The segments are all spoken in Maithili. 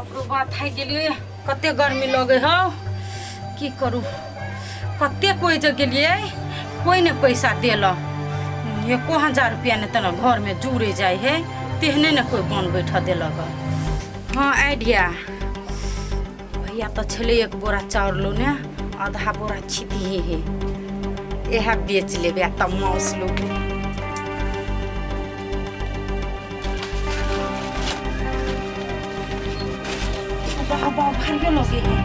बाप रो बा थाकि गेलियै कते गर्मी लगै हौ की करू कते कोइ जे गेलियै कोइ नहि पैसा देलक एको हजार रुपया नहि तेना घरमे जुड़े जाइ है तेहने ने कोइ बन बैठ देलक हँ आइडिया भैया तऽ छलै एक बोरा चाउर लौने आधा बोरा छितिहे हे इएह बेच लेबै आ तब माउस लेबै। बाह बाह भारियो लगे है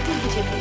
की बुझेतै।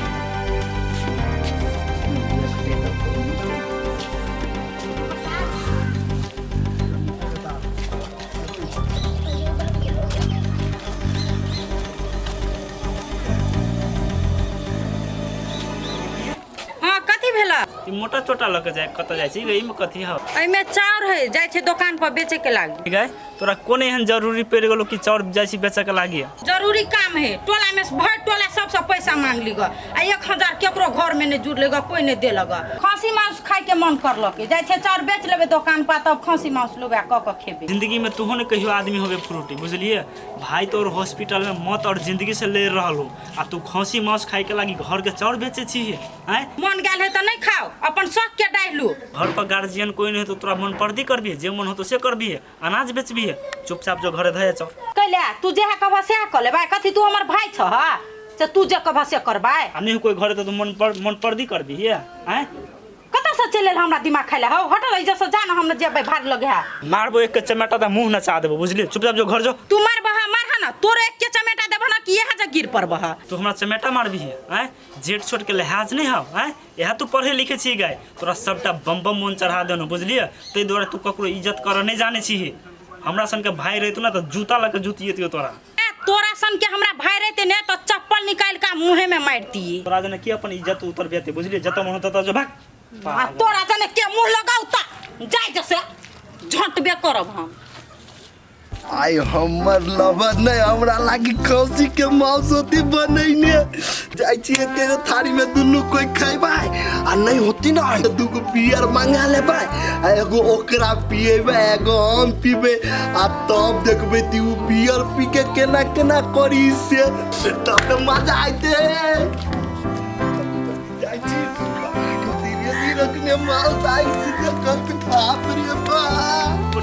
हाँ कथी भेला? ई मोटा चोटा लऽ के जाय कतऽ जाइ छी? एहिमे कथी हौ? एहिमे चाउर है, जाइ छै दोकान पर बेचे के लागी। गए तोरा कोन एहन जरूरी पड़ि गेलो कि चाउर जाइ छी बेचे के लागी? जरूरी काम है, टोला में भर टोला सबसे पैसा मांग ली ग आ 1000 केकरो घर में नहीं जुड़ले ग, कोई नहीं देलक ग। खसी मांस खाय के मन करलक, जाइ छै चाउर बेच लेबे दोकान पर तब खसी मांस लेबे आ क क खेबे। जिंदगी में तूहो ने कहियो आदमी होबे फ्रूटी, बुझलिए? भाई तोर हॉस्पिटल में मौत और जिंदगी से ले रहल हो आ तू खसी मांस खाय के लागी घर के चाउर बेचे छी आँय? मन गेल है त नहीं खाओ, अपन शौक के डालू। घर पर गार्जियन कोई नहीं तो तोरा मन पर्दी करबी, जे मन हो तो से करबी, अनाज बेचबी, चुपचाप जो घरे धए चाउर। कैला तू जे कहबह सएह कऽ लेबै? कथी तू हमर भाई छह से तू जे कहबह से करबै? आ नहीं कोई घरे तो तू मन पर मन पर्दी करबी है आँय? कतऽ से चलि एल हमरा दिमाग खाइ लए? हौ हटल एहिजा से जा न, हम जेबै भार लगे है। मारबो एक के चमेटा त मुंह नचा देबो, बुझलिए? चुपचाप जो घर जो। तू मारबह मारह न, तोरो एक के चमेटा देबह न कि इएह जे गिर पड़बह। तू हमरा चमेटा मारबी है आँय? जेठ छोट के लिहाज नहीं हौ आँय? इएह तू पढ़े लिखे छी गाय, तोरा सबटा बम बम मोन चढ़ा देनो, बुझलिए? ताहि दुआरे तू ककरो इज्जत करऽ नहीं जाने छी। हमरा सन के भाई रहितो ना तऽ जूता लऽ के जुतियतियो तोरा। ए, तोरा सन के हमरा भाई रहते ने तो चप्पल निकाल के मुँहे में मारतिए। तोरा जने की अपन इज्जत उतर बेते, बुझलिए? जतऽ मन ततऽ जो भाग। आ तोरा जने के मुँह लगाउ त जाय जसे झटबे करब हम। आइ हमर लवर नहीं हमरा लागी खसी के मांस होती बनैने जाइ छी एके गो थारी में दुनू कोई खैबै आ नहीं होती ना तो दूगो बियर मंगा लेबै आ एगो ओकरा पिएबै एगो हम पीबै आ तब देखबै ती उ बियर पी के केना केना करी से तब तो मजा आइते। जाइ छी धीरे धीरे रखने मांस आई सीधे कत बाप रे बाप।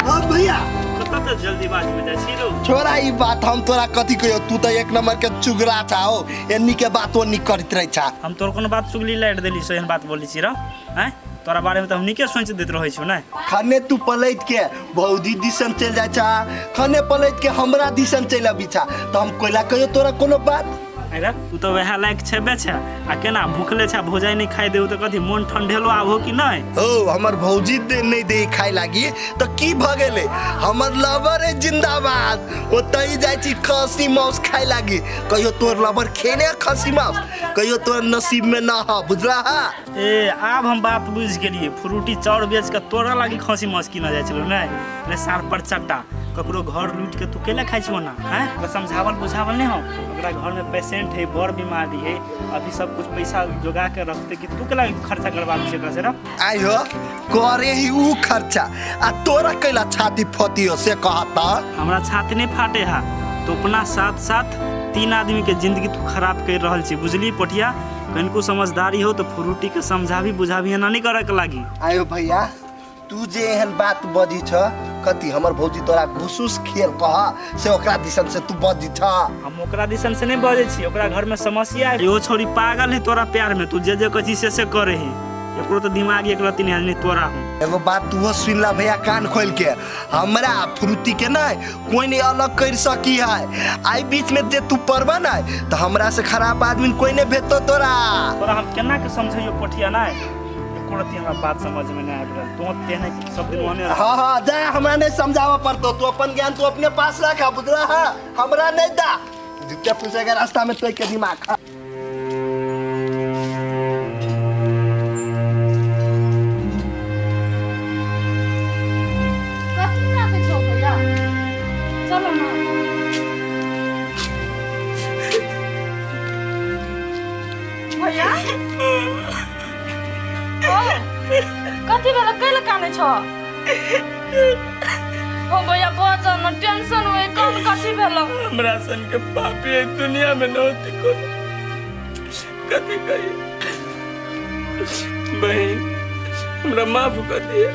हाँ भैया कतऽ तऽ जल्दीबाजी में जाइ छी रौ? छोड़ा ई बात, हम तोरा कथी कहियो, तू तऽ एक नंबर के चुगरा छा हो, एन्नी के बात ओन्नी करैत रहै छा। हम तोर कोनो बात चुगली लाइट देली से एहन बात बोलै छी रौ आँय? तोरा बारे में तऽ हम नीके सोचि दैत रहै छियौ ने। खने तू पलैत के भौजी दिसन चलि जाइ छा, खने पलैत के हमरा दिसन चलि अबै छा, तऽ हम कोइला कहियो तोरा कोनो बात? अरे तू तऽ वएह लायक छेबे छै आ केना भूखले छै भौजाई नहीं खाइ देऊ तऽ कथी मन ठंडेलो आबो कि नहीं? ओ हमर भौजी दे नहीं दे खाइ लागी तऽ की भऽ गेलै, हमर लवर है जिंदाबाद, ओतहि जाइ छी खसी मांस खाइ लागी। कहियो तोर लवर खेने खसी मांस कहियो तोर नसीब में ना ह, बुझला? हा ए आब हम बात बुझि गेलियै, फ्रूटी चाउर बेच के तोरा लागी खसी मांस किनऽ जाइ छलौ नहि? रे सार पर चट्टा ककरो घर लूट के तू केला खाइ छौ ना आँय? ओकरा समझावल बुझावल नहीं हो, ओकरा घर में पेशेंट है, बड़ बीमारी है, अभी सब कुछ पैसा जोगा के रखते कि तू केला खर्चा करवा दै छै ओकरा से रे? आइ हो करे ही ऊ खर्चा आ तोरा कैला छाती फटी हो से कहता? हमरा छाती नहीं फाटे हा तो अपना साथ साथ 3 आदमी के जिंदगी तू खराब कर रहल छी, बुझली पोठिया? कनिको समझदारी हो तो फ्रूटी के समझाबी बुझाबी एना नहीं करे के लागी। आयो भैया तू जे एहन बात बजी छ कथी हमर भौजी तोरा घुसूस खेल कह से ओकरा दिसन से तू बजी छ? हम ओकरा दिसन से नहीं बजै छी, ओकरा घर में समस्या है, यो छोरी पागल है तोरा प्यार में, तू जे जे कहै छी से करे है, एकरो तो दिमाग एक रत्ती नहीं है, नहीं तोरा हूँ। एगो बात तू सुन ला भैया कान खोल के, हमरा फ्रूटी के नहीं कोई नहीं अलग कर सकी है, आई बीच में जे तू पड़बा नहीं तो हमरा से खराब आदमी कोई नहीं भेटतो तोरा। तोरा हम केना के समझैयो पोठिया नहीं, एको रत्ती हमरा बात समझ में नहीं आबि रहल, तू तेहने सब दिन ओहने रह। हाँ हाँ जा, हमरा नहीं समझावा पड़तो, तू अपन ज्ञान तू अपने पास रख, बुझला? हाँ हमरा नहीं दा, जितने पूछेगा रास्ता में तो के दिमाग खा। कथी ताकै छौ भैया? चलो ना। भैया ओ कथी भेल? कैला कानै छौ? हो भैया बजऽ न टेंशन होए कौन कथी भेलौ हमरा सन के पापी एहि दुनिया में न होती कोनो कथी कही बहन हमरा माफ कर दिए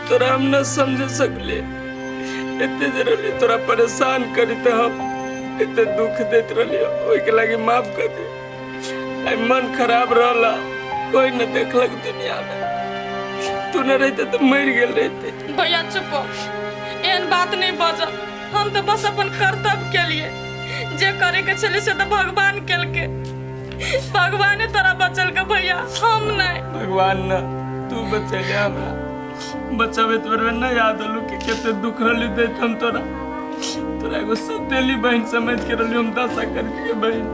तोरा हम न समझ सकले एते जे रहली तोरा परेशान करी त हम एते दुख देत रहली ओहिके लागी माफ कर दे आई मन खराब रहला कोई न देखलक दुनिया में तू न रहते तो मर गेल रहते भैया चुप हो एहन बात नहीं बज हम तो बस अपन कर्तव्य के लिए जे करे के छले से तो भगवान केलके भगवाने तोरा बचल के भैया हम नहीं भगवान न तू बचेले हमरा बचावे तोरे न याद अलू कि कते दुख रहली देत हम तोरा तोरा एगो सौतेली बहन समझ के रहली हम दशा करके बहन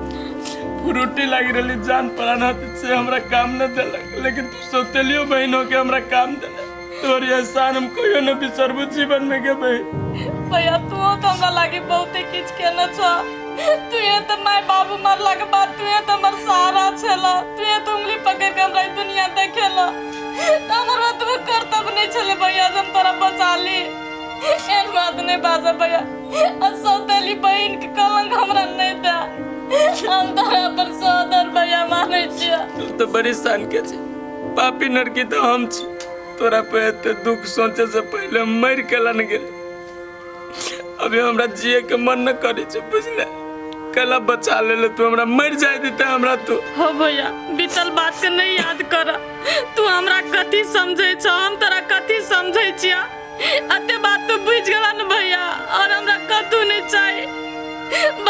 फ्रूटी लागी रहली जान प्राण हाथ से हमरा काम न देलक लेकिन तू सौतेलियो बहन होके हमरा काम देलक तोर एहसान हम कहियो न बिसरबू जीवन में के बहन भैया तू तो हमरा लागी बहुते किछ केने छ तू ये तो माय बाबू मरला के बाद तू ये तो हमर सहारा छला तू ये तो उंगली पकड़ के हमरा ई दुनिया देखेला तो हमर ओतबो कर्तव्य नहीं छले भैया जे हम तोरा बचा ली एहन बात नहीं बाजा भैया आ सौतेली बहन के कलंक हमरा नहीं दे हम तोरा अपन सहोदर भैया मानै छियै तू तो बड़ी शान के छी पापी नरकी तो हम छी तोरा पे एते दुख सोचे से पहले हम मर के लन गेल अभी हमरा जिए के मन न करे छै बुझले कैला बचा ले ले तू हमरा मर जाए देते हमरा तू हो भैया बीतल बात के नहीं याद कर तू हमरा कथी समझै छ हम तोरा कथी समझै छिया अते बात तू बुझ गेला न भैया और हमरा कतू नहीं चाही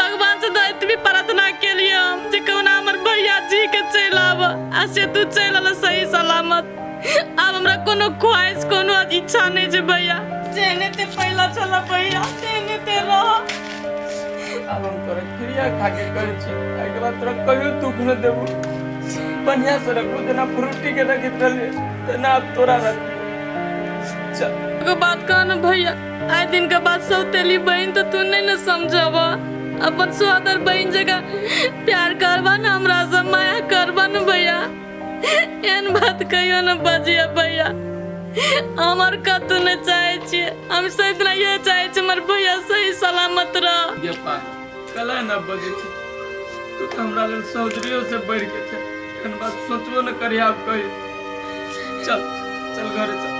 भगवान से तो एतबी प्रार्थना केलिए हम जे कहुना हमर भैया जी के चलि आब आ से तू चलि अल सही सलामत आब हमरा कोनो ख्वाहिश कोनो इच्छा नहीं छै भैया जेहने ते पहिला छल भैया तेहने ते रह आब हम तोरा क्रिया खा के कहै छी एहिके बाद तोरा कहियो दुख न देबो बढ़िया से रखबो जेना फ्रूटी के रखैत रहलियै तेना आब तोरा रखबो चल एगो बात कह न भैया आइ दिन के बाद सौतेली बहन तो तू नहीं न समझब अपन सोदर बहन जगह प्यार करबा न हमरा से माया करबा न भैया एहन बात कहियो न बजिया भैया हमर कतौ नहि चाहै छियै हम सिर्फ इतना इहे चाहै छियै हमर भैया सही सलामत रह गे पागल कला न बजै छै तू तऽ हमरा लेल सहोदरियो से बढ़ि के छै एहन बात सोचबो न करी आब कही चल चल घरे चल